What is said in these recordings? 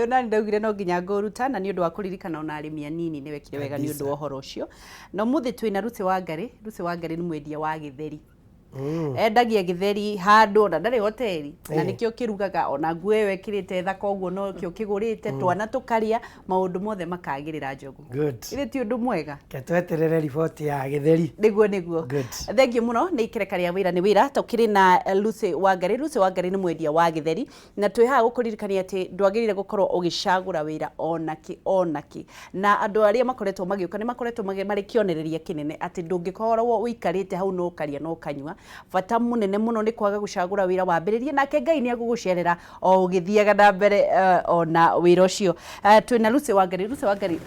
Na ndaugire no nginya ngũruta na nĩ ũndũ wa kũririkana ona arĩmi anini nĩ wekire wega nĩ ũndũ wa ũhoro ũcio. Na ũmũthĩ twĩna Lucy Wangari. Lucy Wangari nĩ mwendia wa gĩtheri. Endagia gĩtheri handũ ona ndarĩ hoteli na nĩkĩo kĩrugaga, ona nguo ĩyo ĩkĩrĩte thaka ũguo nokĩo kĩgũrĩte, twana tũkarĩa, maũndũ mothe makagĩrĩra Njogu. Good. Githĩ ti ũndũ mwega? Ke tweterere riboti ya gĩtheri. Nĩguo nĩguo. Good. Thengiũ mũno nĩ ikereka rĩa Wĩra nĩ Wĩra. Tũkĩrĩ na Lucy Wangari. Lucy Wangari nĩ mwendia wa gĩtheri. Na twĩ haha gũkũririkania atĩ ndwagĩrĩire gũkorwo ũgĩcagũra wĩra ona kĩ ona kĩ. Na andũ arĩa makoretwo magĩũka nĩ makoretwo marĩ kĩonereria kĩnene atĩ ndũngĩkorwo ũikarĩte hau no ũkarĩa na ũkanyua. Bata mũnene mũno nĩ kwaga gũcagũra wĩra wambĩrĩrie nake Ngai nĩ egũgũcerera o ũgĩthiaga na mbere ona wĩra ũcio. Twĩna Lucy Wangari. Lucy Wangari,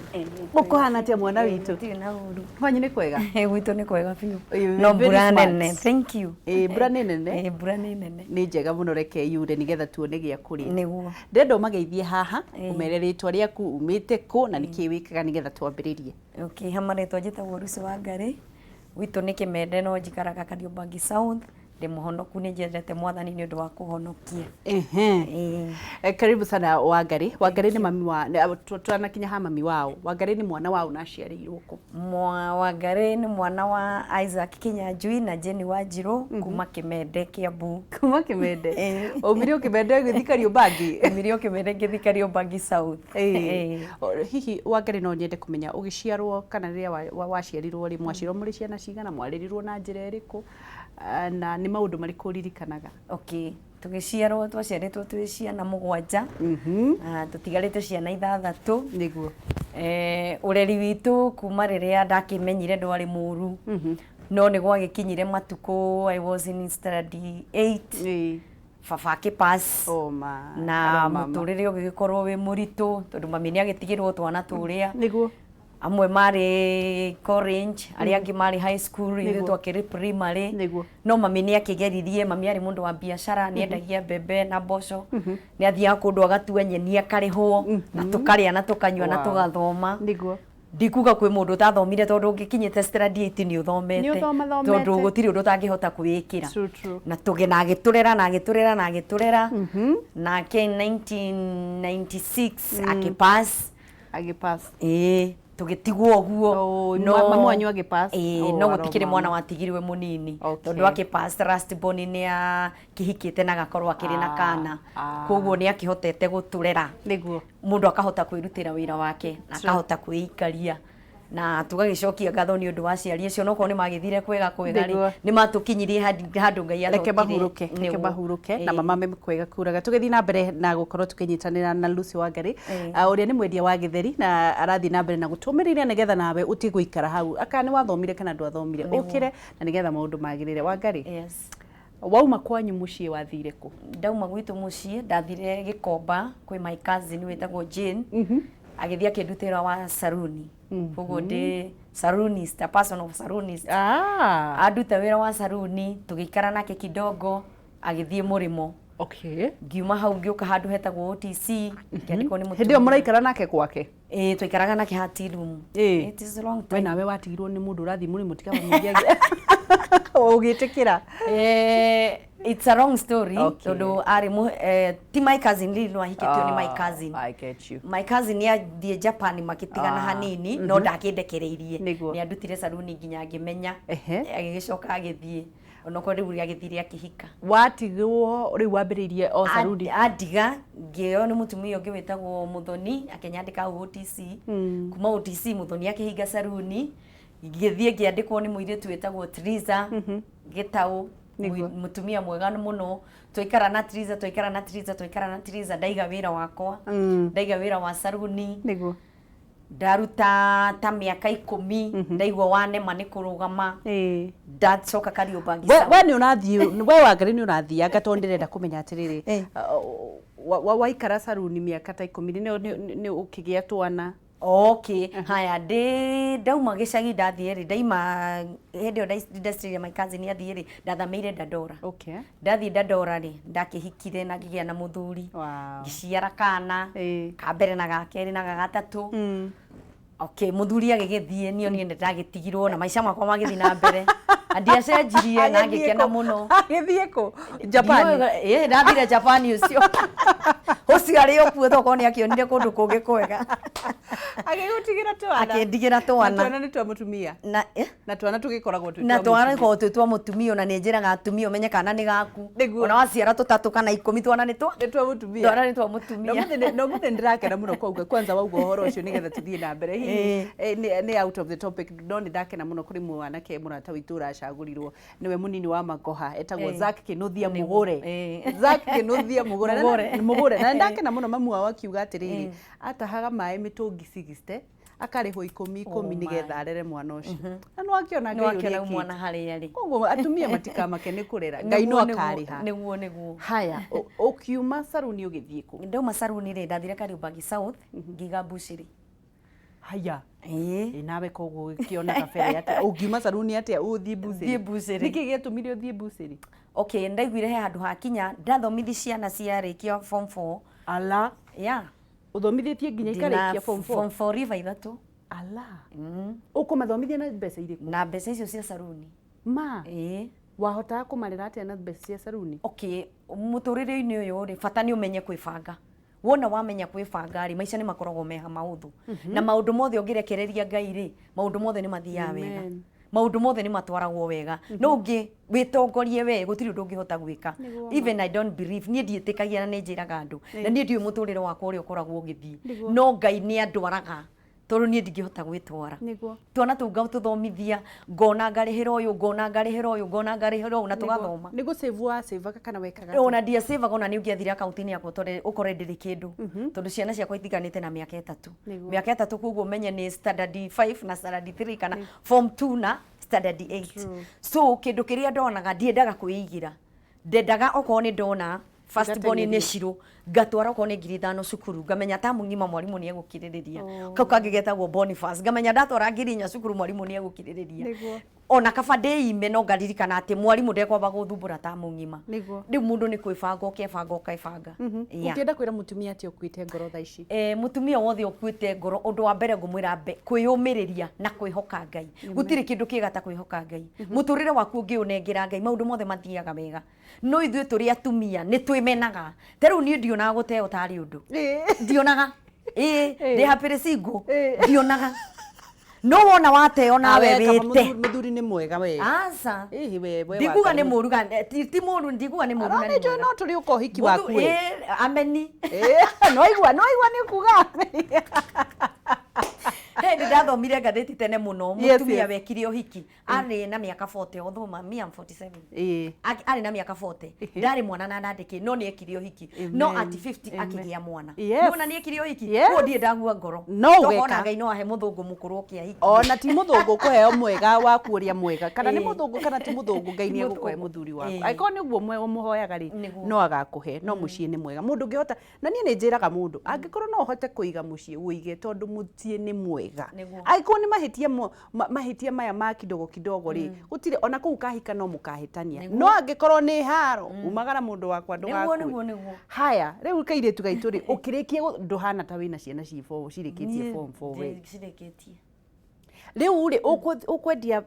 ũkũhana atĩa mwana witũ? Ndirĩ na ũru. Kwanyu nĩ kwega? Gwitũ nĩ kwega biũ. Ĩĩ, No very mbura smart. nene. Thank you. Ĩĩ, mbura nĩ nene? Ĩĩ, mbura nĩ nene. Nĩ njega mũno, reke yure nĩgetha tuone gĩa kũrĩa. Nĩguo. Ndĩrenda ũmageithie haha, ũmere rĩtwa rĩaku, umĩte kũ na nĩkĩĩ wĩkaga nĩgetha twambĩrĩrie. Okay, ha marĩtwa njĩtagwo Lucy Wangari. Gwitũ nĩ Kĩmende no njikaraga Kariobangi South. Ndĩ mũhonoku, nĩ njendete Mwathani nĩ ũndũ wa kũhonokia. Ehe. Karibu sana Wangari. Wangari nĩ mami wa twanakinya ha mami wao. Wangari nĩ mwana wao na aciarĩirwo kũ? Wangari nĩ mwana wa Isaac Kinyanjui na Jenny Wanjirũ kuma Kĩmende, Kiambu. Kuma Kĩmende. Umire o Kĩmende ũgĩthiĩ Kariobangi? Umire o Kĩmende ngĩthiĩ Kariobangi South. Hihi Wangari no nyende kũmenya ũgĩciarwo kana rĩrĩa waciarirwo rĩ, mwaciarirwo mũrĩ ciana cigana, mwarerirwo na njĩra ĩrĩkũ na nĩ maũndũ marĩkũ ũririkanaga? Okay. Tũgĩciarwo twaciarĩtwo twĩ ciana mũgwanja. Tũtigarĩte ciana ithathatũ. Nĩguo. Ũreri witũ kuma rĩrĩa ndakĩmenyire ndwarĩ mũru. No nĩ gwagĩkinyire matukũ I was in standard 8. Baba akĩ pass. Oh ma. Na mũtũrĩre ũgĩgĩkorwo wĩ mũritũ tondũ mami nĩ agĩtigĩrwo twana tũrĩa. Nĩguo. Amwe marĩ college, arĩa angĩ marĩ high school, ithuĩ twakĩrĩ primary. No mami nĩ akĩgeririe, mami arĩ mũndũ wa biacara, nĩ endagia mbembe na mboco. Nĩ athiaga kũndũ agatua nyeni akarĩhwo, na tũkarĩa na tũkanyua na tũgathoma. Ndikuga kwĩ mũndũ ũtathomire tondũ ũngĩkinyĩte standard 8 nĩ ũthomete. Nĩ ũthomathomete. Tondũ gũtirĩ ũndũ ũtangĩhota kwĩĩkĩra. Na tũgĩ na agĩtũrera na agĩtũrera na agĩtũrera. Nake 1996 akĩpass. Agĩpass. Ĩĩ, tũgĩtigwo ũguo. Oh, mamu wanyu agĩpass? Ĩĩ, Oh, no aro gũtikĩrĩ mama. mwana watigirwe mũnini. Tondũ akĩpass last born nĩ akĩhikĩte na agakorwo akĩrĩ na kana. Koguo nĩ akĩhotete gũtũrera. Nĩguo. Mũndũ akahota kwĩrutĩra wĩra wake na akahota kwĩikaria. Na tũgagĩcokia ngatho nĩ ũndũ wa aciari acio, onokorwo nĩ magĩthire kwega kwega rĩ, nĩ matũkinyirie handũ Ngai Reke athokire. mahurũke, reke mahurũke na mamame kwega kuraga. Tũgĩthiĩ na mbere na gũkorwo tũkĩnyitanĩra na Lucy Wangari, ũrĩa nĩ mwendia wa gĩtheri na arathiĩ na mbere na gũtũmĩrĩria nĩgetha nawe ũtige gũikara hau. Aka nĩ wathomire kana ndwathomire, ũkĩre na nĩgetha maũndũ magĩrĩre. Wangari, wauma kwanyu mũciĩ wathire kũ? Ndauma gwitũ mũciĩ ndathire Gĩkomba kwĩ my cousin wĩtagwo Jane. Agĩthiĩ akĩndutĩra wa saruni. Koguo ndĩ salonist, a person of salonist. Anduta wĩra wa saruni, tũgĩikara nake kidogo, agĩthiĩ mũrĩmo. Ngiuma hau ngĩũka handũ hetagwo OTC, ngĩandĩkwo nĩ Hĩndĩ ĩyo mũtumia. mũraikara nake gwake? Ĩĩ, twaikaraga nake ha tea room. It is a long We time. nawe watigirwo nĩ mũndũ ũrathiĩ mũrĩmo tiga mũingĩ ũgĩtĩkĩra. It's a long story. Tondũ arĩ ti my cousin rĩrĩ no ahikĩtio nĩ my cousin. I get you. My cousin nĩ athiĩ Japan makĩtigana hanini no ndakĩndekereirie. Nĩ andutire saruni nginya ngĩmenya. Agĩgĩcoka agĩthiĩ. Onokorwo rĩu agĩthire akĩhika. Watigwo rĩu wambĩrĩirie o saruni? Andiga ngĩoywo nĩ mũtumia ũngĩ wĩtagwo Mũthoni akĩnyandĩka hau OTC. Kuma OTC Mũthoni akĩhinga saruni. Ngĩthiĩ ngĩandĩkwo nĩ mũirĩtu wĩtagwo Triza Gĩtaũ, mũtumia mwega mũno. Twaikara na Triza, twaikara na Triza, twaikara na Triza, ndaiga wĩra wakwa. Ndaiga wĩra wa saruni. Ndaruta ta mĩaka 10, ndaigua wanema nĩ kũrũgama. Ndacoka Kariobangi South. We nĩ ũrathiĩ, we Wangari nĩ ũrathianga tondũ ndĩrenda kũmenya atĩrĩrĩ, waikara saruni mĩaka ta 10 nĩ ũkĩgĩa twana? Okay, haya ndĩ ndauma gĩcagi ndathiĩ rĩ, ndaima hĩndĩ ĩyo ndeciria my cousin athiĩ rĩ, ndathamĩire Dandora. Ndathiĩ Dandora rĩ, ndakĩhikire na ngĩgĩa na mũthuri. Ngĩciara kana, ka mbere na ga kerĩ na ga gatatũ. Okay, mũthuri agĩgĩthiĩ, niĩ niĩ ndagĩtigirwo na maica makwa magĩthiĩ na mbere. Na ndiacenjirie na Agĩthiĩ ngĩkena kũ? mũno. Agĩthiĩ kũ? Japan. Ĩĩ, ndathire Japan ũcio. Ũcio arĩ o kuo tokorwo nĩ akĩonire kũndũ kũngĩ kwega. Agĩgũtigĩra twana. Akĩndigĩra Na twana. twana nĩ twa mũtumia. Na eh? Na twana tũgĩkoragwo twĩ na twa twana mũtumia. korwo twĩ twa mũtumia, ona nĩ njĩraga atumia ũmenye kana nĩ gaku. Nĩguo. Ona waciara tũtatũ kana 10, twana nĩ twa Nĩ twa mũtumia. Twana nĩ twa mũtumia. No mũthĩ ndĩrakena mũno kwauga kwanza wauga ũhoro ũcio nĩgetha tũthiĩ na mbere. Hihi nĩ out of the topic, no nĩ ndakena mũno kũrĩ mwanake mũrata witũ ũracagũrirwo nĩwe mũnini wa Magoha, etagwo Zack Kinuthia Mũgũre. Zack Kinuthia Mũgũre. Mũgũre. Mũgũre. Na ndakena mũno mamu wao akiuga atĩrĩrĩ, atahaga maĩ mĩtũngi 60 akarĩhwo 10 10 Oh my. nĩgetha arere mwana ũcio. Na nĩwakĩona Nĩ Ngai wakĩona ũrĩa mwana ekĩte. harĩa arĩ. Koguo atumia matikamake nĩ kũrera, Ngai no akarĩha. Nĩguo. Haya, ũkiuma saruni ũgĩthiĩ kũ? Ndauma saruni rĩ, ndathire Kariobangi South ngĩiga mbucĩrĩ. Haya. Ĩĩ. Ĩ nawe koguo ũkĩona kabere atĩa? Ũngiuma saruni atĩa ũthiĩ mbucĩrĩ? Thiĩ mbucĩrĩ. Nĩkĩ gĩatũmire ũthiĩ mbucĩrĩ? Okay, ndaiguire he handũ hakinya ndathomithi ciana ciarĩkia form 4. Ala. Yeah. Ũthomithĩtie nginya ikarĩkia form 4? Form 4 river 3. Ala. Ũkũmathomithia na mbeca irĩkũ? Na mbeca icio cia saruni. Ma. Ĩĩ. Wahotaga kũmarera atĩa na mbeca cia saruni? Okay, mũtũrĩre-inĩ ũyũ rĩ, bata nĩ ũmenye kwĩbanga. Wona wamenya kwĩbanga rĩ, maica nĩ makoragwo meha maũthũ. Na maũndũ mothe ũngĩrekereria Ngai rĩ, maũndũ mothe nĩ mathiaga wega. Amen. Maũndũ mothe nĩ matwaragwo wega. No ũngĩ wĩtongorie we, gũtirĩ ũndũ ũngĩhota gwĩka. Even I don't believe, niĩ ndiĩtĩkagia na nĩ njĩraga andũ. Na niĩ ndiũĩ mũtũrĩre wakwa ũrĩa ũkoragwo ũgĩthiĩ. No Ngai nĩ andwaraga, tondũ niĩ ndingĩhota gwĩtwara. Twana tũu ngatũthomithia, ngona ngarĩhĩra ũyũ, ngona ngarĩhĩra ũyũ, ngona ngarĩhĩra ũyũ, na tũgathoma. Nĩ gũsave wasaveaga kana wekaga atĩa? Ona ndiacevaga, ona nĩ ũngĩathire akaunti-inĩ yakwa tondũ ũkore ndĩrĩ kĩndũ, tondũ ciana ciakwa itiganĩte na mĩaka 3. Mĩaka 3, koguo ũmenye nĩ standard 5 na standard 3 kana form 2 na standard 8. So kĩndũ kĩrĩa ndonaga ndiendaga kwĩigĩra, ndendaga okorwo nĩ ndona first born nĩ Shiro, ngatwara okorwo nĩ 5,000 cukuru, ngamenya ta mũng'ima mwarimũ nĩ egũkirĩrĩria. Kau kangĩ getagwo Boniface, ngamenya ndatwara 4,000 cukuru mwarimũ nĩ egũkirĩrĩria. Ona kaba ndĩime, no ngaririkana atĩ mwarimũ ndekwamba gũthumbũra ta mũng'ima. Rĩu mũndũ nĩ kwĩbanga, ũkebanga ũkebanga. Yeah. Ũngĩenda kwĩra mũtumia atĩa ũkuĩte ngoro thaa ici? Mũtumia wothe ũkuĩte ngoro, ũndũ wa mbere ngũmwĩra ambe kwĩyũmĩrĩria na kwĩhoka Ngai. Gũtirĩ kĩndũ kĩega ta kwĩhoka Ngai. Mũtũrĩre waku ũngĩũnengera Ngai, maũndũ mothe mathiaga wega. No ithuĩ tũrĩ atumia nĩ twĩmenaga. Ta rĩu niĩ ndionaga gũteo tarĩ ũndũ. Ndionaga. Ĩĩ, ndĩ happily single. Ndionaga. No wona wateo nawe Awe, kaba wĩte. Mũthuri nĩ mwega we. Aca. Ĩhĩ we Ndikuga nĩ wa mũru kana ti mũru, ndikuga nĩ mũru na Ara nĩ nĩ njũĩ mwega. no tũrĩ ũka ũhiki waku we. Ĩĩ, ameni. Ĩĩ, no igua nĩ kuga. He ndĩ ndathomire ngathĩti tene mũno, mũtumia wekire ũhiki arĩ na mĩaka 40, although me I'm 47. Arĩ na mĩaka 40, ndarĩ mwana na ndandĩkĩ, no nĩ ekire ũhiki. No at 50 akĩgĩa mwana. Nĩwona nĩ ekire ũhiki? Koguo ndirĩ ndagua ngoro. No Tokorwo ũgeka. ona Ngai no ahe mũthũngũ mũkũrũ oke ahiki. Ona ti mũthũngũ ũkũheo mwega waku ũrĩa mwega, kana nĩ mũthũngũ kana ti mũthũngũ, Ngai nĩ egũkũhe mũthuri waku. Angĩkorwo nĩ ũguo ũmũhoyaga rĩ, no agakũhe. No mũciĩ nĩ mwega mũndũ ũngĩhota. Na niĩ nĩ njĩraga mũndũ, angĩkorwo no ũhote kũiga mũciĩ, ũige, tondũ mũciĩ nĩ mwega. Angĩkorwo nĩ mahĩtia maya ma kidogo kidogo rĩ, gũtirĩ ona kũu kahika no mũkahĩtania. No angĩkorwo nĩ haro, umagara mũndũ wakwa, ndũgakue. Haya, rĩu kairĩtu gaitũ rĩ, ũkĩrĩkia ndũhana ta wĩna ciana ci form, cirĩkĩtie form 4 we. Cirĩkĩtie. Rĩu rĩ, ũkwendia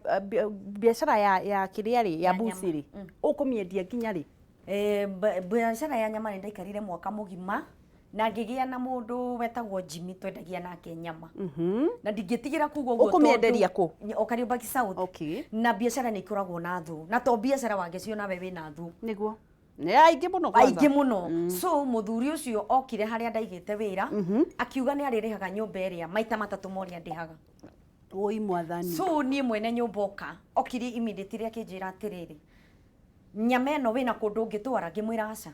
biacara ya kĩrĩa rĩ, ya Ya mbuci nyama. rĩ, ũkũmĩendia nginya rĩ? Biacara ya nyama nĩ ndaikarire mwaka mũgima na ngĩgĩa na mũndũ wetagwo Jimmy, twendagia nake nyama. Na ndingĩtigĩra kuga ũguo tondũ Ũkũmĩenderia kũ? O Kariobangi South. Na biacara nĩ ikoragwo na thũ, na to biacara wangeci onawe wĩna thũ. Nĩguo. Nĩ aingĩ mũno kwanza. Aingĩ mũno. So mũthuri ũcio okire harĩa ndaigĩte wĩra, akiuga nĩ arĩrĩhaga nyũmba ĩrĩa maita matatũ ma ũrĩa ndĩhaga. Oi mwathani. So niĩ mwene nyũmba oka, okire immediately akĩnjĩra atĩrĩrĩ, nyama ĩno wĩna kũndũ ũngĩtwara? Ngĩmwĩra aca.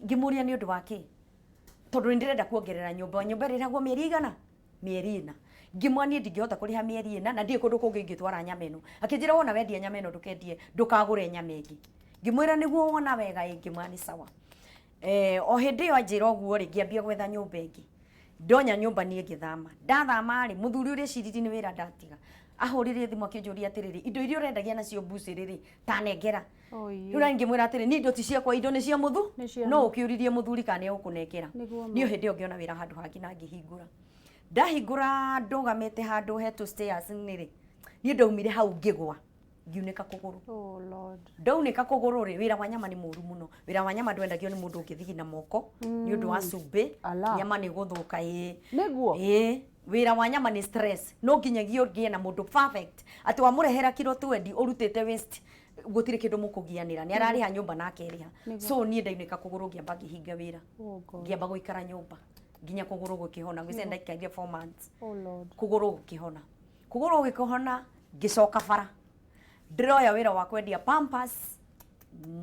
Ngĩmũria nĩ ũndũ wa kĩ? Tondũ nĩ ndĩrenda kuongerera nyũmba. Nyũmba ĩrĩhagwo mĩeri igana? Mĩeri 4. Ngĩmwĩra niĩ ndingĩhota kũrĩha mĩeri 4 na ndirĩ kũndũ kũngĩ ingĩtwara nyama ĩno. Akĩnjĩra wona wendia nyama ĩno ndũkendie, ndũkagũre nyama ĩngĩ. Ngĩmwĩra nĩguo wona wega ĩ, ngĩmwĩra nĩ sawa. O hĩndĩ ĩyo anjĩra ũguo rĩ, ngĩambia gwetha nyũmba ĩngĩ. Ndonya nyũmba niĩ ngĩthama. Ndathama rĩ, mũthuri ũrĩa eciririe nĩ wĩra ndatiga. Ahũrire thimũ akĩnjũria atĩrĩrĩ, indo iria ũrendagia nacio mbucĩrĩ rĩ, tanengera. Rĩu nani ngĩmwĩra atĩrĩ, niĩ indo ti ciakwa, indo nĩ cia mũthu. No ũkĩũririe mũthuri kana nĩ egũkũnengera. Niĩ hĩndĩ ĩyo ngĩona wĩra handũ hangĩ na ngĩhingũra. Ndahingũra ndũgamĩte handũ he two stairs nĩ rĩ, niĩ ndaumire hau ngĩgwa. Ngiunĩka kũgũrũ. Oh Lord. Ndaunĩka kũgũrũ rĩ, wĩra wa nyama nĩ mũru mũno. Wĩra wa nyama ndwendagio nĩ mũndũ ũngĩthigina moko nĩ ũndũ wa cumbĩ. Ala. Nyama nĩ gũthũka, ĩĩ. Nĩguo? Ĩĩ, wĩra wa nyama nĩ stress. No nginyagia ũgĩe na mũndũ perfect atĩ wamũrehera kiro 20 ũrutĩte waste, gũtirĩ kĩndũ mũkũgianĩra. Nĩ ararĩha nyũmba na akerĩha. So niĩ ndaunĩka kũgũrũ, ngĩamba ngĩhinga wĩra. Oh God. Ngĩamba gũikara nyũmba nginya kũgũrũ gũkĩhona. Ngwĩciria ndaikarire 4 months. Oh Lord. Kũgũrũ gũkĩhona, kũgũrũ gũkĩhona, ngĩcoka bara, ndĩroya wĩra wa kwendia Pampers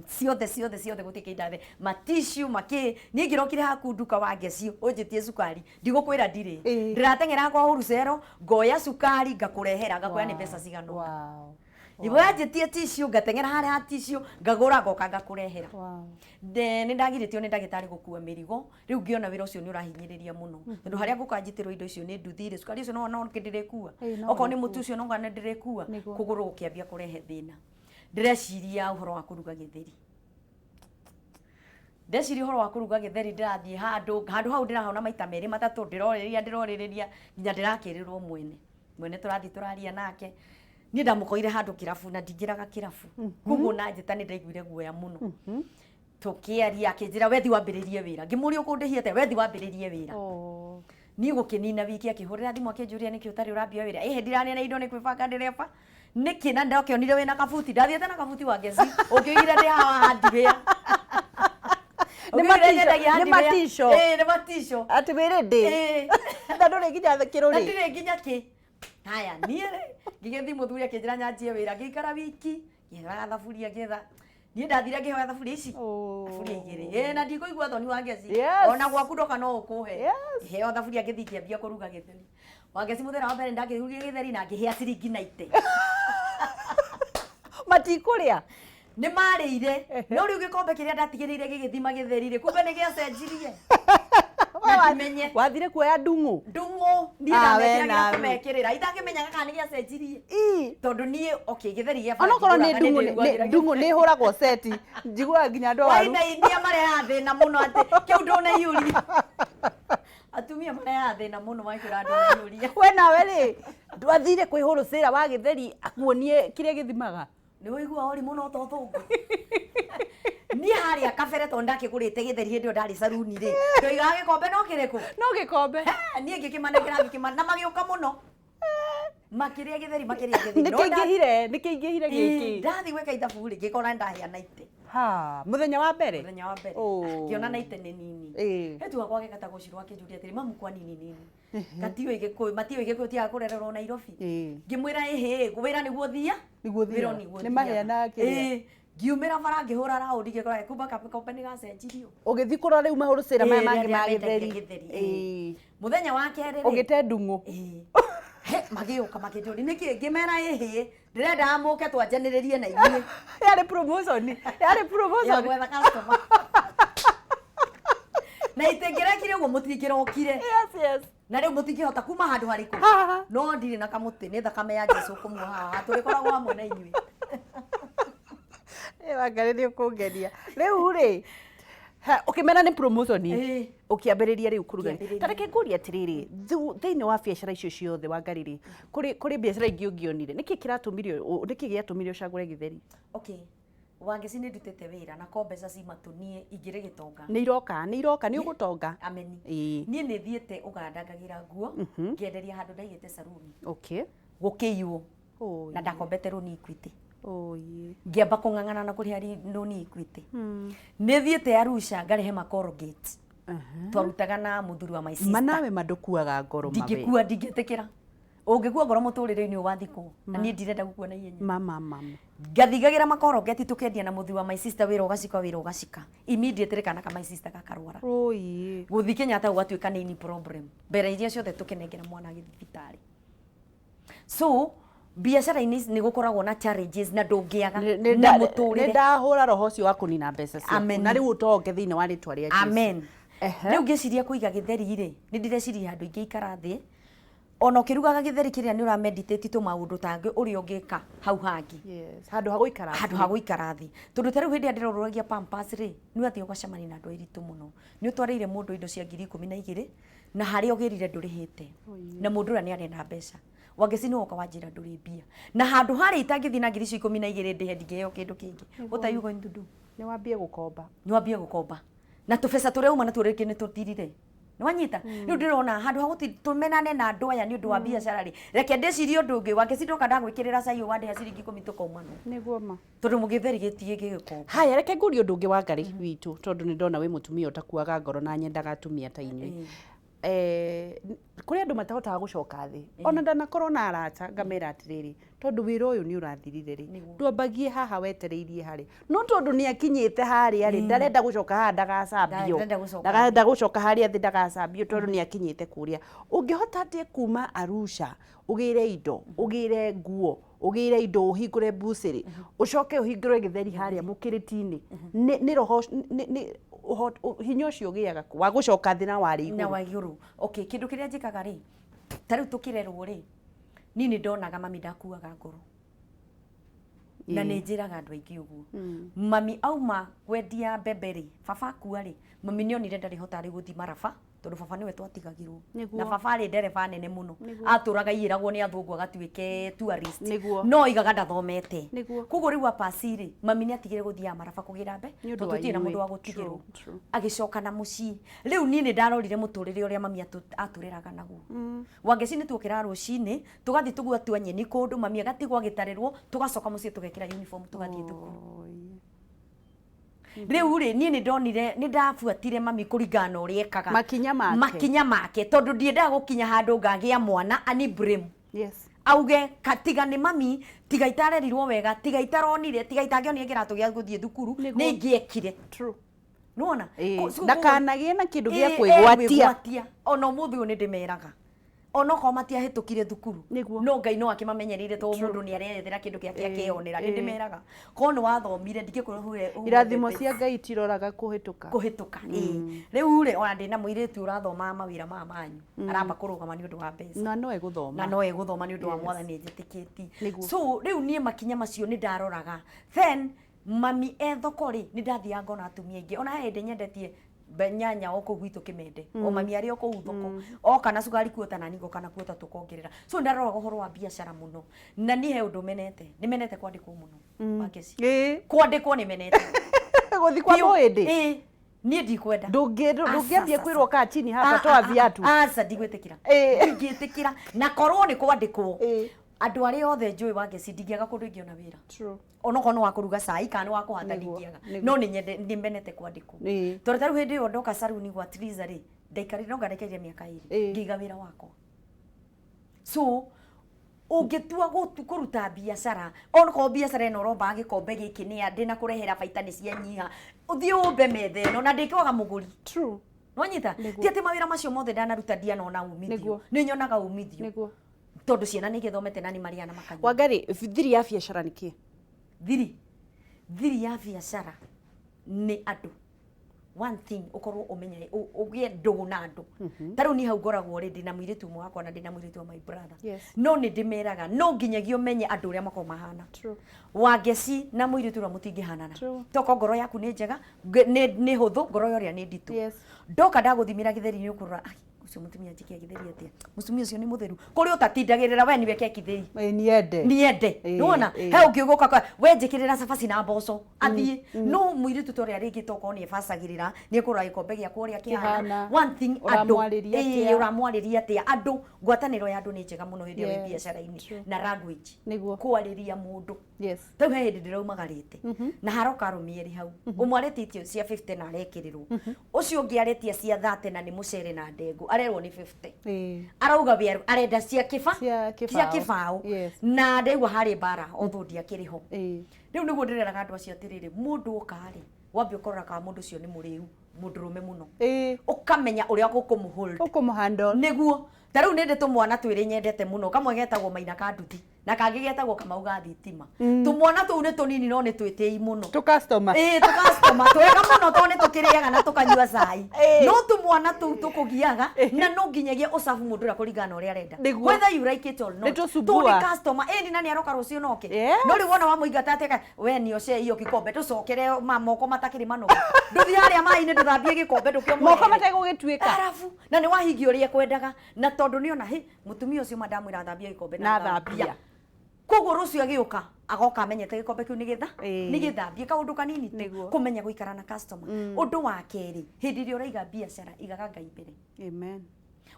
ciothe ciothe ciothe, gũtirĩ kĩndũ matishu makĩ. Niĩ ngĩrokire haku nduka wa ngeci, ũnjĩtie cukari, ndigũkwĩra ndirĩ. Ndĩrateng'era kwa wholesale, ngoya cukari, ngakũrehera, ngakwĩra nĩ mbeca cigana ũna. Wanjĩtie tissue, ngateng'era harĩa ha tissue, ngagũra, ngoka ngakũrehera. Nĩ ndagirĩtio nĩ ndagĩtarĩ gũkua mĩrigo. Rĩu ngĩona wĩra ũcio nĩ ũrahinyĩrĩria mũno, tondũ harĩa ngũka njitĩrwo indo icio nĩ nduthi rĩ, cukari ũcio no ndĩrĩkua. Ĩĩ, no. Okorwo nĩ mũtu ũcio no nĩ ndĩrĩkua. Kũgũrũ gũkĩambia kũrehe thĩna. Ndĩreciria ũhoro wa kũruga gĩtheri. Ndeciria ũhoro wa kũruga gĩtheri, ndĩrathiĩ handũ, handũ hau ndĩrahona maita merĩ matatũ, ndĩrorĩrĩria, ndĩrorĩrĩria nginya ndĩrakĩrĩrwo mwene. Mwene tũrathiĩ tũraria nake, niĩ ndamũkorire handũ kĩrabu, na ndingĩraga kĩrabu, koguo na njĩta nĩ ndaiguire guoya mũno. Tũkĩaria, akĩnjĩra, "Wethi wambĩrĩrie wĩra." Ngĩmũria, "Ũkũndĩhia atĩa?" "Wethi wambĩrĩrie wĩra." Niĩ gũkĩnina wiki, akĩhũrĩra thimũ, akĩnjũria, "Nĩkĩ ũtarĩ ũrambia wĩra?" "Ĩhĩ, ndiranena indo, nĩ kwĩbanga ndĩreba." "Nĩkĩ?" "Na ndakĩonire wĩna kabuti." Ndathiĩte na kabuti wa ngeci, ũngĩoigire ndĩ hawa hardware. Nĩ matisho, nĩ matisho. Ĩĩ, nĩ matisho. Atĩ wĩ ready. Ĩĩ. Na ndũrĩ nginya Na kĩrũrĩ. ndirĩ nginya kĩ. Haya, niĩ rĩ, ngĩgĩthiĩ, mũthuri akĩnjĩra nyanjie wĩra, ngĩikara wiki ngĩethaga thaburia, ngĩetha. Niĩ ndathire ngĩhoya thaburia ici. Thaburia igĩrĩ. Ĩĩ, na ndikũigua thoni wa ngeci. Ona gwaku ndoka no ũkũhe. Ngĩheo thaburia, ngĩthiĩ ngĩambia kũruga gĩtheri. Wangeci, mũthenya wa mbere ndakĩrugire gĩtheri na ngĩhĩa ciringi 90. Matikũrĩa. Nĩ marĩire, no rĩu gĩkombe kĩrĩa ndatigĩrĩire gĩgĩthima gĩtheri rĩ, kumbe nĩ gĩacenjirie. We Na ndimenye. Wathire kuoya ndung'u. Ndung'u niĩ Ah, we ndamekĩragĩra nawe. kũmekĩrĩra, itangĩmenyaga kana nĩ gĩacenjirie. Tondũ niĩ, okay, gĩtheri gĩa bara Onokorwo nĩ ndingũraga, ndung'u nĩ ndĩruagĩra. Ndung'u nĩ ĩhũragwo seti, njiguaga nginya andũ awaru. Wainainia marehaga thĩna mũno, atĩ kĩu ndũnaiyũria. Atumia marehaga thĩna mũno makĩra ndũnaiyũria. We nawe rĩ, ndwathire kwĩhũrũcĩra wa gĩtheri akuonie kĩrĩa gĩthimaga? Nĩ ũigua ori mũno to thũngũ. Niĩ harĩa kabere, tondũ ndakĩgũrĩte gĩtheri hĩndĩ ĩyo ndarĩ saruni rĩ, ndoigaga gĩkombe no kĩrĩkũ? No gĩkombe. Niĩ ngĩkĩmanengera, ngĩkĩma na magĩũka mũno, makĩrĩa gĩtheri, makĩrĩa gĩtheri. Nĩ No kĩingĩhire, nĩ kĩingĩhire Ĩĩ, gĩkĩ. Ndathiĩ gwĩka ithabu rĩ, ngĩkora ndahĩa 90. Ha, mũthenya wa mbere. Mũthenya wa mbere. Oh. Ngĩona 90 nĩ nini. Hetu wakwa gĩgatagwo Cirũ akĩnjũria atĩrĩ, "Mamu, kwa nini nini gatiũĩ Gĩkũyũ, matiũĩ Gĩkũyũ, tigaga kũrererwo Nairobi?" Ngĩmwĩra, "Ĩhĩ, wĩra nĩguo thia." Nĩguo Wĩra thiaga. nĩguo Nĩ maheanaga thiaga. kĩrĩa. Ĩĩ. Ngiumĩra bara, ngĩhũra raũndi, ngĩkora kumba gakombe nĩ gacenjirio. Ũgĩthiĩ kũrora rĩu mahũrũcĩra maya Ĩĩ, mangĩ ma rĩrĩa mendagia gĩtheri. gĩtheri, ĩĩ. Mũthenya wa kerĩ rĩ, Ũgĩte ndung'u. Ĩĩ. He, magĩũka makĩnjũria nĩkĩ, ngĩmera, "Ĩhĩ, ndĩrendaga mũke twanjanĩrĩrie na inyuĩ." Yarĩ promotion, yarĩ Ya promotion. Gwetha customer na itingĩrekire ũguo, mũtingĩrokire. Yes. Na rĩu mũtingĩhota kuma handũ harĩkũ. Ha, ha. No ndirĩ na kamũtĩ, nĩ thakame ya Jesu kũmuoha haha, tũrĩkoragwo hamwe na inyuĩ. Ĩ, Wangarĩ, nĩ ũkũngenia rĩu rĩ. Ha, ũkĩmera nĩ promotion. Ĩĩ. Ũkĩambĩrĩria rĩu kũruga. Ngĩambĩrĩria. Ta reke ngũrie atĩrĩrĩ, thĩinĩ wa biacara icio ciothe, Wangarĩ rĩ, kũrĩ biacara ingĩ ũngĩonire, nĩkĩ kĩratũmire nĩkĩ gĩatũmire ũcagũre gĩtheri? Okay, Wangeci, nĩ ndutĩte wĩra na ko mbeca ci matũ, niĩ ingĩrĩ gĩtonga. Nĩ iroka, nĩ iroka, nĩ ũgũtonga. Ameni. Niĩ nĩ thiĩte Ũganda, ngagĩra nguo, ngĩenderia handũ ndaigĩte saruni. Gũkĩiywo. Na ndakombete rũni Equity. Ngĩamba kũng'ang'ana na kũrĩha rũni Equity. Nĩ thiĩte Arusha, ngarehe ma Colgate, twarutaga na mũthuri wa my sister. Manawe mandũkuaga ngoro mawe. Ndingĩkua, ndingĩtĩkĩra. Ũngĩkua ngoro mũtũrĩre-inĩ ũyũ wathikwo, na niĩ ndirenda gũkua na ihenya. Mama mama. Ngathigagĩra makorogeti, tũkendia na mũthuri wa my sister, wĩra ũgacika, wĩra ũgacika. Immediately kana ka my sister gakarwara. Gũthiĩ Kenyatta gũgatuĩka nĩ ini problem, mbere iria ciothe tũkĩnengera mwana agĩthiĩ thibitarĩ. So biacara-inĩ ici nĩ gũkoragwo na challenges na ndũngĩaga na Nĩ mũtũrĩre. Ndahũra roho ũcio wa kũnina mbeca ciaku. Amen. Na rĩu ũtonge thĩinĩ wa rĩtwa rĩa Jesu. Amen. Rĩu ngĩciria kũiga gĩtheri rĩ, nĩ ndĩreciria handũ ingĩikara thĩ, ona ũkĩrugaga gĩtheri kĩrĩa nĩ ũrameditate tũmaũndũ tangĩ ũrĩa ũngĩka hau hangĩ. Yes. Handũ ha gũikara Handũ thĩ. Ha gũikara thĩ, tondũ ta rĩu hĩndĩ ĩrĩa ndĩrorũragia Pampers rĩ, nĩ ũrathiĩ ũgacemania na andũ airitũ mũno. Nĩ ũtwarĩire mũndũ indo cia 12,000. Na harĩa ũgĩrire ndũrĩhĩte, na mũndũ ũrĩa nĩ arenda mbeca. Wangeci, nĩ woka wanjĩra ndũrĩ mbia, na handũ harĩa itangĩthiĩ na 12,000 ndĩhe, ndingĩheo kĩndũ kĩngĩ. What are you going to do? Nĩ wambie gũkomba. Nĩ wambie gũkomba na tũbeca tũrĩa uma natuo rĩngĩ nĩ tũthirire. Nĩ wanyita? Rĩu ndĩrona handũ ha gũti tũmenane na andũ aya nĩ ũndũ wa biacara rĩ, reke ndĩcirie ũndũ ũngĩ. Wangeci, ndoka ndagwĩkĩrĩra cai ũyũ, wandĩha ciringi 10, tũkaumanwo. Nĩguo ma. Tondũ mũgĩtheri gĩtigĩ gĩgĩkomba. Haya, reke ngũrie ũndũ ũngĩ wa Ngarĩ witũ, tondũ nĩ ndona wĩ mũtumia ũtakuaga ngoro na nyendaga atumia ta inyuĩ. Kũrĩ andũ matahotaga gũcoka thĩ. Ona ndanakorwo na arata ngamera atĩrĩrĩ, tondũ wĩra ũyũ nĩ ũrathirire rĩ, ndwambagie haha wetereirie harĩ, no tondũ nĩ akinyĩte harĩa rĩ, ndarenda gũcoka haha ndagacambio. Ndarenda gũcoka. Ndarenda gũcoka harĩa thĩ ndagacambio, tondũ nĩ akinyĩte kũrĩa. Ũngĩhota atĩa kuma Arusha, ũgĩre indo, ũgĩre nguo, ũgĩre indo, ũhingũre mbucĩrĩ, ũcoke ũhingũre gĩtheri harĩa mũkĩrĩti-inĩ? Nĩ roho nĩ hinya ũcio ũgĩaga kũ wa gũcoka thĩ na warĩ Na igũrũ? Wa igũrũ. Okay, kĩndũ kĩrĩa njĩkaga rĩ, ta rĩu tũkĩrerwo rĩ, niĩ nĩ ndonaga mami ndakuaga ngoro, na nĩ njĩraga andũ aingĩ ũguo. Mami auma kwendia mbembe rĩ, baba akua rĩ, mami nĩ onire ndarĩhota rĩ gũthiĩ maraba, tondũ baba nĩwe twatigagĩrwo. Na baba arĩ ndereba nene mũno, atũraga iyĩragwo nĩ athũngũ agatuĩke tourist. No oigaga ndathomete. Koguo rĩu apasi rĩ, mami nĩ atigire gũthiaga maraba kũgĩra mbe, Nĩ ũndũ tondũ wa tũtirĩ na inyuĩ. mũndũ wa gũtigĩrwo. True, true. Agĩcoka na mũciĩ. Rĩu niĩ nĩ ndarorire mũtũrĩre ũrĩa mami atũreraga naguo. Wangeci, nĩ tuokĩraga rũcinĩ, tũgathiĩ tũgatua nyeni kũndũ, mami agatigwo agĩtarĩrwo, tũgacoka mũciĩ, tũgekĩra uniform, tũgathiĩ thukuru. Rĩu rĩ, niĩ nĩ ndonire nĩ ndabuatire mami kũringana na ũrĩa ekaga. Makinya make. Makinya make, tondũ ndiendaga gũkinya handũ ngagĩa mwana ani blame, auge tiga nĩ mami, tiga itarerirwo wega, tiga itaronire, tiga itangĩonire kĩratũ gĩa gũthiĩ thukuru, nĩ ingĩekire. Nĩwona? Ndakanagĩe na kĩndũ gĩa kwĩgwatia. Kwĩgwatia. Ona ũmũthĩ ũyũ nĩ ndĩmeraga, onokorwo matiahĩtũkire thukuru, no Ngai no akĩmamenyereire, tondũ mũndũ nĩ areyethera kĩndũ gĩake akeyonera. Nĩ ndĩmeraga korwo nĩ wathomire, ndingĩkwĩra ũhure Irathimo cia Ngai itiroraga kũhĩtũka. Kũhĩtũka, ĩĩ. Rĩu rĩ, ona ndĩna mũirĩtu ũrathoma mawĩra maya manyu, aramba kũrũgama nĩ ũndũ wa mbeca. Na no egũthoma. Na no egũthoma nĩ ũndũ wa Mwathani, njĩtĩkĩtie. So rĩu niĩ makinya macio nĩ ndaroraga. Then mami e thoko rĩ, nĩ ndathiaga ngona atumia aingĩ. Ona he hĩndĩ nyendetie nyanya o kũu gwitũ Kĩmende, o mami arĩ o kũu thoko, oka na cukari kuota, na niĩ ngoka na kuota, tũkongerera. So ndaroraga ũhoro wa biacara mũno. Na niĩ he ũndũ menete, nĩ menete kwandĩkwo mũno, Wangeci. Kwandĩkwo nĩ menete. Gũthi kwa Biũ. mũhĩndĩ. Ĩĩ, niĩ ndikwenda. Ndũngĩambie Aca, kwĩrwo kaa chini hapa, Ah, toa ah, viatu. Aca, ndigwĩtĩkĩra. Ndingĩtĩkĩra na korwo nĩ kwandĩkwo. Andũ arĩa othe njũĩ, Wangeci, ndingĩaga kũndũ ingĩona wĩra, onokorwo nĩ wa kũruga cai kana nĩ wa kũhata, ndingĩaga. No nĩ nyende, nĩ menete kwandĩkwo, tondũ ta rĩu hĩndĩ ĩyo ndoka saruni gwa Triza rĩ, ndaikarire no ndaikarire mĩaka 2 ngĩiga wĩra wakwa. So ũngĩtua kũruta biacara, onokorwo biacara ĩno ũrombaga gĩkombe gĩkĩ nĩ ndĩna kũrehera baita nĩ cianyiha, ũthiĩ ũmbe metha ĩno na ndĩkwaga mũgũri. Nwanyita? Ti atĩ mawĩra macio mothe ndanaruta ndianona umithio. Nĩ nyonaga umithio, tondũ ciana nĩ igĩthomete na nĩ marĩaga na makanyua. Wangari, thiri ya biacara nĩ kĩ? Thiri ya biacara nĩ andũ. One thing, ũkorwo ũmenye ũgĩe ndũgũ na andũ. Ta rĩu niĩ hau ngoragwo rĩ, ndĩna mũirĩtu ũmwe wakwa na ndĩna mũirĩtu wa my brother. No nĩ ndĩmeraga no nginyagia ũmenye andũ ũrĩa makoragwo mahana. Wangeci na mũirĩtu ũrĩa mũtingĩhanana. Toko ngoro yaku nĩ njega, nĩ hũthũ, ngoro ya ũrĩa nĩ nditũ. Ndoka ndagũthimĩra gĩtheri, nĩ ũkũrora, "Ai, ũcio mũtumia njĩke gĩtheri atĩa? Mũtumia ũcio nĩ mũtheru." Kũrĩ ũtatindagĩrĩra, we niwe keki thĩi. Niende. Niende. Nĩwona? He ũngĩ ũgũka kwa we njĩkĩrĩra cabaci na mboco, athiĩ. No mũirĩtu ta ũrĩa rĩngĩ tokorwo nĩ ebacagĩrĩra, nĩ ekũrora gĩkombe gĩakwa ũrĩa kĩhana. Kĩhana. One thing, andũ. Ũramwarĩria atĩa? Ũramwarĩria atĩa andũ. Ngwatanĩro ya andũ nĩ njega mũno hĩndĩ ĩyo wĩ biacara-inĩ. Na language, kwarĩria mũndũ. Rĩu he hĩndĩ ndĩraumagarĩte na haroka arũme erĩ hau, ũmwe aretĩtio cia 50 na arekĩrĩrwo, ũcio ũngĩ aretia cia 30 na nĩ mũcere na ndengũ, arerwo nĩ 50. Arauga we arenda cia kĩba Cia cia kĩbaũ. Kĩbaũ. Na ndaigua harĩ mbara although ndiakĩrĩ ho. Rĩu nĩguo ndĩreraga andũ acio atĩrĩrĩ, mũndũ oka rĩ, wambe ũkorora kana mũndũ ũcio nĩ mũrĩu, mũndũrũme mũno, ũkamenya ũrĩa ũkũmũhold. Ũkũmũhandle. Nĩguo ta rĩu nĩ ndĩ tũmwana twĩrĩ nyendete mũno, kamwe getagwo Maina ka Nduthi. Na kangĩ getagwo Kamau ga thitima. Tũmwana tũu nĩ tũnini no nĩ twĩtĩi mũno. Tũ customer. Ĩĩ, tũ customer twega mũno tondũ nĩ tũkĩrĩaga na tũkanyua cai. No tũmwana tũu tũkũgiaga na no nginyagia ũcabu mũndũ ũrĩa kũringana na ũrĩa arenda. Nĩguo. Whether you like it or not. Nĩ tũcumbua. Tũu nĩ customer. Ĩni na nĩ aroka rũciũ noke. Yes. No rĩu wona wamũingata atĩ we nioce hiyo kikombe tũcokere ma moko matakĩrĩ manogu. Ndũthiĩ harĩa maĩ-inĩ ndũthambie gĩkombe ndũkĩomũrehere. Moko mategũgĩtuĩka. Arabu na nĩ wahingia ũrĩa ekwendaga na tondũ nĩona hĩ mũtumia ũcio ma ndamwĩra athambie gĩkombe Na athambia. Koguo rũciũ agĩũka agoka amenyete gĩkombe kĩu nĩ gĩtha nĩ gĩthambie, kaũndũ kanini tu. Nĩguo. Kũmenya gũikara na customer. Ũndũ wa kerĩ, hĩndĩ ĩrĩa ũraiga biacara, igaga Ngai mbere. Amen.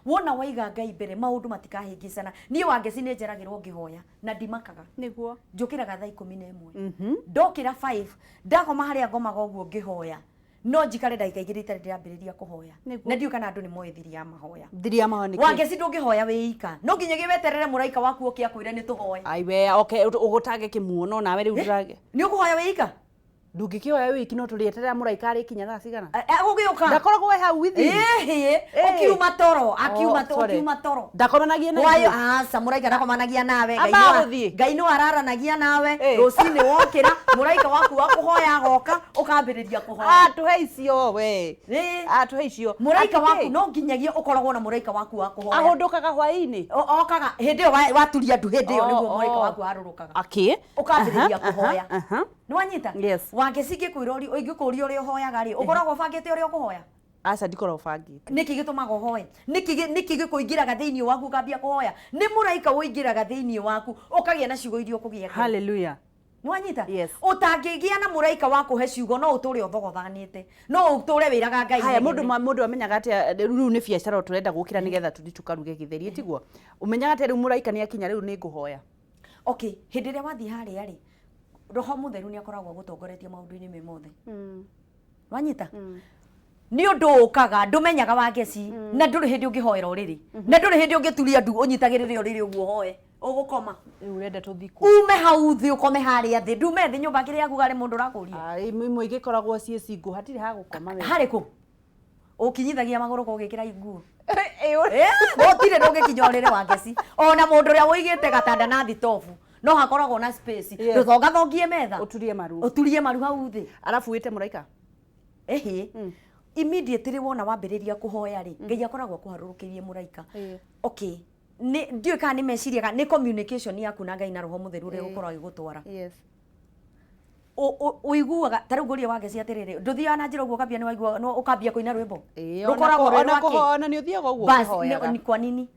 Wona waiga Ngai mbere, maũndũ matikahĩngĩcana. Niĩ Wangeci nĩ njeragĩrwo ngĩhoya na ndimakaga. Nĩguo. Njũkĩraga thaa 11. Ndokĩra 5, ndakoma harĩa ngomaga ũguo ngĩhoya. No njikare ndagĩka 2 itarĩ ndĩrambĩrĩria kũhoya. Nĩguo. Na ndiũĩ kana andũ nĩ moĩ thiri ya mahoya. Thiri ya mahoya nĩ kĩĩ? Wangeci ndũngĩhoya wĩ ika. No nginyagia weterere mũraika waku oke akwĩre nĩ tũhoe. Ai we, okay, ũgũtange kĩmuono nawe rĩu ndũrage. Nĩ ũkũhoya wĩ ika? Ndũngĩkĩhoya wĩ iki no tũrĩeterera mũraika arĩkinya thaa cigana? Agũgĩũka. Ndakoragwo we hau within. Ĩhĩ, ũkiuma toro, akiuma Oh, sorry. ũkiuma toro. Ndakomanagia na Wayo, ithuĩ. aca, mũraika ndakomanagia nawe. Ngai Amba no gũthiĩ. Ngai no araranagia nawe. Rũcinĩ wokĩra, mũraika waku wa kũhoya agoka, ũkambĩrĩria kũhoya. Ah, tũhe icio we. Ah, tũhe icio. Mũraika Atĩ waku kĩ? no nginyagia ũkoragwo na mũraika waku wa kũhoya. Ahũndũkaga hwaĩ-inĩ. Okaga hĩndĩ ĩyo waturia ndu, hĩndĩ ĩyo Oh, nĩguo mũraika oh. waku arũrũkaga. Akĩ? Ũkambĩrĩria Aha, kũhoya. aha, aha. Nĩ wanyita? Yes. Wangeci ingĩkwĩra ũri, ingĩkũria ũrĩa ũhoyaga rĩ, ũkoragwo ũbangĩte ũrĩa ũkũhoya? Aca, ndikoragwo bangĩte. Nĩkĩ gĩtũmaga ũhoye? Nĩkĩ gĩkũingĩraga thĩinĩ waku ũkambia kũhoya? Nĩ mũraika ũingĩraga thĩinĩ waku ũkagĩa na ciugo iria ũkũgĩa. Hallelujah. Nĩ wanyita? Yes. Ũtangĩgĩa na mũraika wa kũhe ciugo no ũtũre ũthogothanĩte. No ũtũre wĩraga Ngai. Haya, inegene. mũndũ amenyaga atĩa rĩu nĩ biacara tũrenda gũkĩra nĩgetha tũthiĩ tũkaruge gĩtheri, tiguo? Ũmenyaga atĩa rĩu mũraika nĩ akinya rĩu nĩ ngũhoya? Okay, hĩndĩ ĩrĩa wathiĩ harĩa rĩ, Roho Mũtheru nĩ akoragwo agũtongoretie maũndũ-inĩ me mothe. Wanyita? Nĩ ũndũ ũkaga ndũmenyaga Wangeci, na ndũrĩ hĩndĩ ũngĩhoera ũrĩrĩ, na ndũrĩ hĩndĩ ũngĩturia ndu ũnyitagĩrĩre ũrĩrĩ ũguo ũhoe ũgũkoma. Rĩu ũrenda tũthiĩ kũ? Ume hau thĩ ũkome harĩa thĩ, ndume thĩ nyũmba kĩrĩa yaku harĩ mũndũ ũrakũria. Ah, imwe igĩkoragwo ciĩ single, hatirĩ ha gũkoma we. Harĩ kũ? Ũkinyithagia magũrũ ko ũgĩkĩra nguo. Ĩ, Gũtirĩ ndũngĩkinya ũrĩrĩ Wangeci. Ona mũndũ ũrĩa ũigĩte gatanda na thitobu no hakoragwo na space. Yes. Ndũthongathongie metha. Ũturie maru. Ũturie maru hau thĩ. Arabu wĩte mũraika. Ĩhĩ. Immediately wona wambĩrĩria kũhoya rĩ, Ngai akoragwo akũharũrũkĩirie mũraika. Okay. Nĩ ndiũĩ kana nĩ meciria kana nĩ communication yaku na Ngai na Roho Mũtheru ũrĩa ũgũkorwo agĩgũtwara. Yes. Ũiguaga ta rĩu ngũrie Wangeci atĩrĩrĩ, ndũthiaga na njĩra ũguo ũkambia nĩ waigua no ũkambia kũina rwĩmbo. Ĩĩ, ona Rũkoragwo rwĩ ona rwa kĩ? kũhoya nĩ ũthiaga ũguo Bas, ũkĩhoyaga. nĩ kwa nini?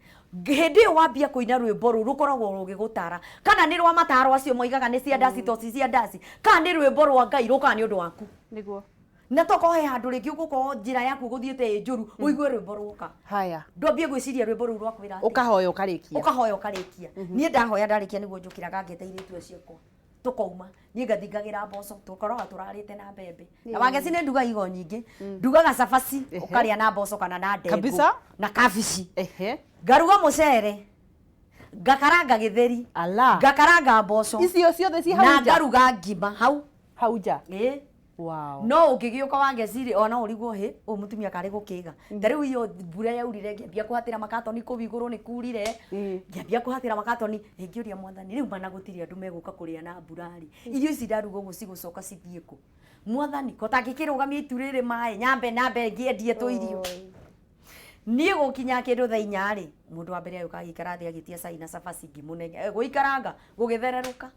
Hĩndĩ ĩyo wambia kũina rwĩmbo rũu rũkoragwo rũgĩgũtara, kana nĩ rwa mataro acio moigaga nĩ cia ndaci to ci cia ndaci, kana nĩ rwĩmbo rwa Ngai rũkaga nĩ ũndũ waku. Nĩguo. Na tokorwo he handũ rĩngĩ ũgũkorwo njĩra yaku ũgũthiĩte ĩ njũru, ũigue rwĩmbo rwoka. Haya. Ndwambie gwĩciria rwĩmbo rũu rwakwĩra atĩa. Ũkahoya ũkarĩkia. Ũkahoya ũkarĩkia. Niĩ ndahoya ndarĩkia nĩguo njũkĩraga ngeta airĩtu acio akwa. Tũkauma. Niĩ ngathi ngagĩra mboco, tũkoragwo tũrarĩte na mbembe. Na Wangeci nĩ ndugaga igo nyingĩ. Ndugaga cabaci, ũkarĩa na mboco kana na ndengũ. Kabisa. Na kabici. Ehe. Ngaruga mũcere. Ngakaranga gĩtheri. Ala. Ngakaranga mboco. Icio ciothe ci hau Na nja? ngaruga ngima hau. Hau nja. Ĩĩ. Wow. No ũngĩgĩũka Wangeci rĩ, ona ũrigwo hĩ, ũyũ mũtumia karĩ gũkĩga. Ta rĩu iyo mbura yaurire ngĩambia kũhatĩra makatoni kũu igũrũ nĩ kurire. Ngĩambia kũhatĩra makatoni, ngĩũria mwathani, rĩu mana gũtirĩ andũ megũka kũrĩa na mbura rĩ. Irio ici ndaruga ũguo cigũcoka cithiĩ kũ? Mwathani, ko tangĩkĩrũgamia itu rĩrĩ maĩ, nyambe nambe ngĩendie tũirio. Niĩ gũkinya kĩndũ thaa inya rĩ, mũndũ wa mbere agĩũka agĩikara thĩ agĩtia cai na cabaci ngĩmũnengera. Gũikaranga, gũgĩthererũka.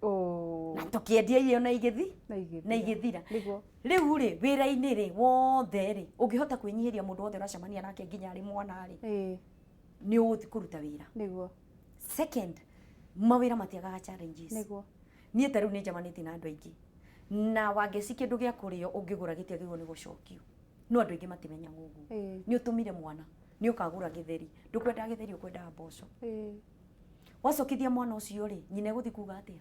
Oh. Na tũkĩendia irio na igĩthi Na igĩthira. na igĩthira. Nĩguo. Rĩu rĩ, wĩra-inĩ rĩ, wothe rĩ, ũngĩhota kwĩnyihĩria mũndũ wothe ũracemania nake nginya arĩ mwana rĩ, nĩ ũgũthiĩ kũruta wĩra. Nĩguo. Second, mawĩra matiagaga challenges. Nĩguo. Niĩ ta rĩu nĩ njemanĩtie na andũ aingĩ. Na Wangeci kĩndũ gĩa kũrĩo ũngĩgũra gĩtiagĩrĩirwo nĩ gũcokio. No andũ aingĩ matimenyaga ũguo. Nĩ ũtũmire mwana, nĩ ũkagũra gĩtheri. Ndũkwendaga gĩtheri, ũkwendaga mboco. Wacokithia mwana ũcio rĩ, nyina egũthiĩ kuga atĩa?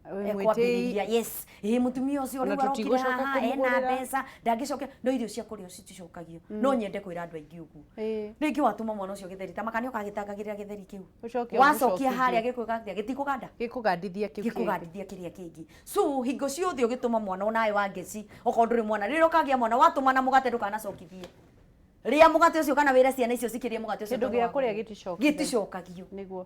Wĩ mwĩtĩi. Ekwambĩrĩria, yes. Ĩ mũtumia ũcio Ona rĩu arokire tũtigũcoka haha, ena kũmũgũrĩra. mbeca, ndangĩcokia, no irio cia kũrĩo citicokagio. No nyende kwĩra andũ aingĩ ũguo. Rĩngĩ watũma mwana ũcio gĩtheri, ta maka nĩ ũkagĩtangagĩrĩra gĩtheri kĩu. Ũcoke Wacokia ũmũcokie. harĩa gĩkwĩka atĩa? Gĩtikũganda? Gĩkũgandithia kĩu kĩngĩ. Gĩkũgandithia kĩrĩa kĩngĩ. So hingo ciothe ũgĩtũma mwana onawe Wangeci, okorwo ndũrĩ mwana, rĩrĩa ũkagĩa mwana watũma na mũgate ndũkanacokithie. Rĩa mũgate ũcio kana wĩre ciana icio cikĩrĩe mũgate ũcio. Kĩndũ tondũ gĩa wa kũrĩa gũthiĩ. gĩticokithagio. Gĩticokagio. Nĩguo.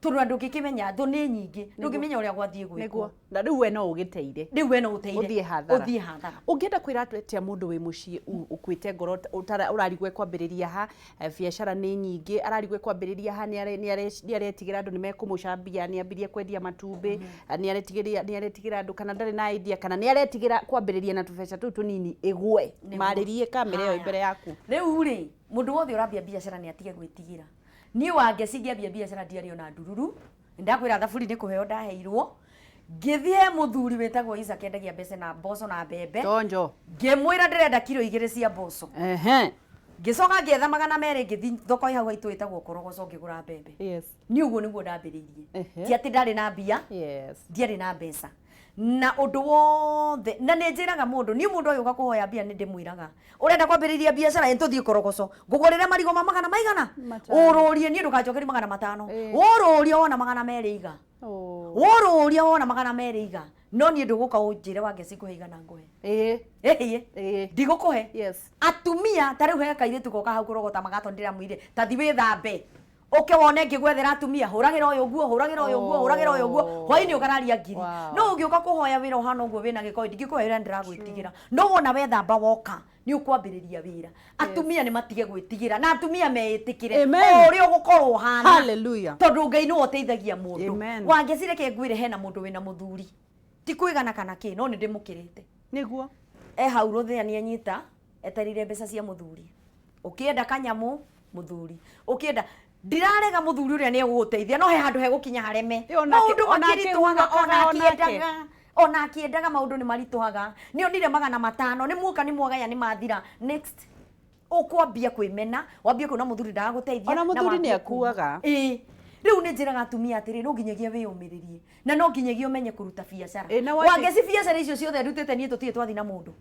Tondũ ndũngĩkĩmenya, thũ nĩ nyingĩ, ndũngĩmenya ũrĩa gwathiĩ gwĩkwo. Nĩguo, na rĩu we no ũgĩteire. Rĩu we no ũteire. Ũthiĩ hathara. Ũthiĩ hathara. Ũngĩenda kwĩra atĩa mũndũ wĩ mũciĩ ũkuĩte ngoro, ũrarigwo kwambĩrĩria ha, biacara nĩ nyingĩ, ararigwo kwambĩrĩria ha, nĩ aretigĩra andũ nĩ mekũmũcambia, nĩ ambirie kwendia matumbĩ, nĩ aretigĩra andũ, kana ndarĩ na idea, kana nĩ aretigĩra kwambĩrĩria na tũbeca tũu tũnini ĩgwe. Marĩrie kamera ĩyo mbere yaku. Rĩu rĩ, mũndũ wothe ũrambia biacara nĩ atige gwĩtigĩra. Niĩ Wangeci ngĩambia biacara ndiarĩ ona ndururu, ndakwĩra thaburi nĩ kũheo ndaheirwo. Ngĩthiĩ he mũthuri wĩtagwo Isaac, endagia mbece na mboco na mbembe. Tonjo. Ngĩmwĩra ndĩrenda kiro 2 cia mboco. Ngĩcoka ngĩetha 200, ngĩthiĩ thoko ĩ hau haitũ ĩtagwo Korogoco, ngĩgũra mbembe. Niĩ ũguo nĩguo ndambĩrĩirie. Ti atĩ ndarĩ na mbia, ndiarĩ na mbeca. Na ũndũ wothe, na nĩ njĩraga mũndũ, niĩ mũndũ agĩũka kũhoya mbia nĩ ndĩmwĩraga, ũrenda kwambĩrĩria biacara, ĩ tũthiĩ Korogoco, ngũgũrĩre marigũ ma magana maigana, ũrũrie, niĩ ndũkanjokerie 500, ũrũrie wona 200 iga, ũrũrie wona 200 iga, no niĩ ndũgũka ũnjĩre Wangeci ngũhe igana ngũhe. Ndigũkũhe. Atumia ta rĩu he kairĩtu goka hau kũrogota magato, ndĩramwĩrire ta thi wĩthambe ũke wone ngĩgwethera atumia, hũragĩra ũyũ nguo, hũragĩra ũyũ nguo, hũragĩra ũyũ nguo, hwainĩ ũkararia ngiri. No ũngĩũka kũhoya wĩra ũhana ũguo wĩna gĩko, ndingĩkũhe wĩra, ndĩragwĩtigĩra. No wona wethamba woka, nĩ ũkwambĩrĩria wĩra. Atumia nĩ matige gwĩtigĩra, na atumia meĩtĩkĩre o ũrĩa ũgũkorwo ũhana. Tondũ Ngai nĩwe ũteithagia mũndũ. Wangeci, reke ngwĩre, hena mũndũ wĩna mũthuri, ti kwĩgana kana kĩ, no nĩ ndĩmũkĩrĩte. Nĩguo. E hau rũthĩa nĩ anyita etereire mbeca cia mũthuri. Ũkĩenda kanyamũ mũthuri, ũkĩenda, ndirarega mũthuri ũrĩa nĩ egũgũteithia, no he handũ hegũkinya hareme. Maũndũ makĩritũhaga, ona akĩendaga, ona akĩendaga maũndũ nĩ maritũhaga. Nĩ onire 500 nĩ muoka, nĩ mwagaya, nĩ mathira. Next ũkwambia kwĩmena, wambie kuona mũthuri ndagagũteithia. Ona mũthuri nĩ akuaga. Ĩĩ, rĩu nĩ njĩraga atumia atĩrĩ, no nginyagia wĩyũmĩrĩrie, na no nginyagia ũmenye kũruta biacara. Wangeci, biacara icio ciothe ndutĩte niĩ, tũtirĩ twathi na mũndũ.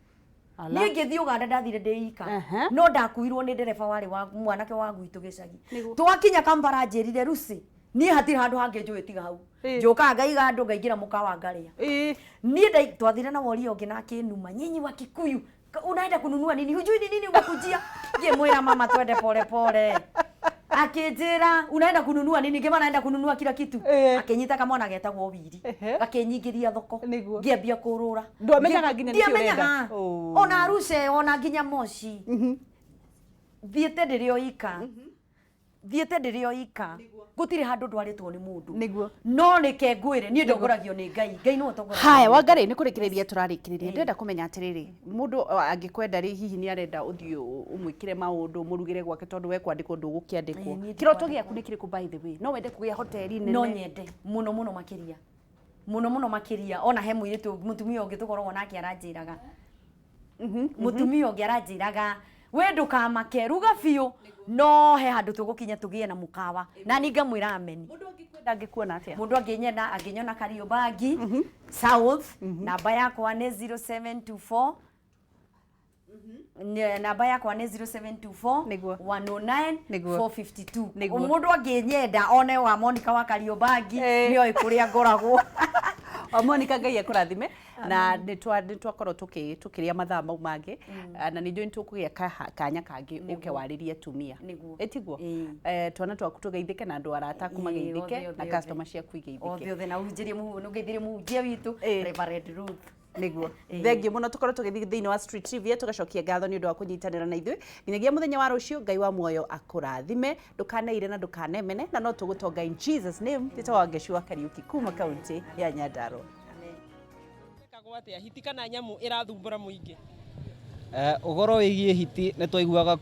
Niĩ ngĩthiĩ Ũganda ndathire ndĩ ika, no ndakuirwo nĩ ndereba warĩ wa mwanake wa gwitũ gĩcagi. Twakinya Kampala njĩrire Lucy, niĩ hatirĩ handũ hangĩ njũĩ tiga hau. Njũkaga ngaiga andũ, ngaingĩra mũkawa ngarĩa. Niĩ twathire na woria ũngĩ na akĩnuma, nyinyi wa Kikuyu unaenda kununua nini, hujui ni nini umekujia. Ngĩmwĩra mama twende pole pole. Akĩnjĩra unaenda kununua nini, ngĩma naenda kununua kila kitu. Akĩnyita kamwana getagwo Wiri, gakĩnyingĩria thoko, ngĩambia kũrũra. Ndwamenyaga nginya nĩkĩ ũrenda. Ndiamenyaga. Ona Arusha, ona nginya Moshi thiĩte ndĩrĩ o ika, thiĩte ndĩrĩ o ika, gũtirĩ handũ ndwarĩtwo nĩ mũndũ. No reke ngwĩre, niĩ ndongoragio nĩ Ngai. Ngai nĩwe ũtongoragia. Haya, Wangari, nĩ kũrĩkĩrĩria tũrarĩkĩrĩria. Ndĩrenda kũmenya atĩrĩrĩ, mũndũ angĩkwenda rĩ, hihi nĩ arenda ũthiĩ ũmwĩkĩre maũndũ, ũmũrugĩre gwake, tondũ we kwandĩkwo ndũgũkĩandĩkwo. Kĩroto gĩaku nĩ kĩrĩkũ, by the way? No wende kũgĩa hoteli nene? No nyende mũno mũno makĩria, mũno mũno makĩria. Ona he mũirĩtu, mũtumia ũngĩ tũkoragwo nake aranjĩraga, mũtumia ũngĩ aranjĩraga, we ndũkamake, ruga biũ, no he handũ tũgũkinya tũgĩe na mũkawa, na ni ngamwĩra ameni. Mũndũ angĩkwenda angĩkuona atĩa? Mũndũ angĩnyenda angĩnyona Kariobangi South. Namba yakwa nĩ 0724, namba yakwa nĩ 0724 109 452. Mũndũ angĩnyenda one wa Monica wa Kariobangi, nĩoĩ kũrĩa ngoragwo. Wa Monica, Ngai akũrathime, na nĩ twakorwo tũkĩrĩa mathaa mau mangĩ, na nĩ njũĩ nĩ tũkũgĩa kanya kangĩ ũke warĩrie atumia. Ĩtiguo? Twana twaku tũgeithĩke, na andũ arata aku mageithĩke, na customer ciaku igeithĩke. Othe othe, na uhunjĩrie, nũgeithĩrie mũhunjia witũ, Reverend Ruth. Nĩguo, thengiũ mũno. Tũkorwo tũgĩthiĩ thĩinĩ wa Street Trivia, tũgacokia ngatho nĩ ũndũ wa kũnyitanĩra na ithuĩ nginyagia mũthenya wa rũciũ. Ngai wa muoyo akũrathime, ndũkaneire na ndũkanemene, na no tũgũtonga in Jesus name. Njĩtagwo Wangeci wa Kariuki kuma kaunti ya Nyandarua. Ĩkagwo atĩa hiti kana nyamũ ĩrathumbũra mũingĩ? Ũhoro wĩgiĩ hiti nĩ twaiguaga.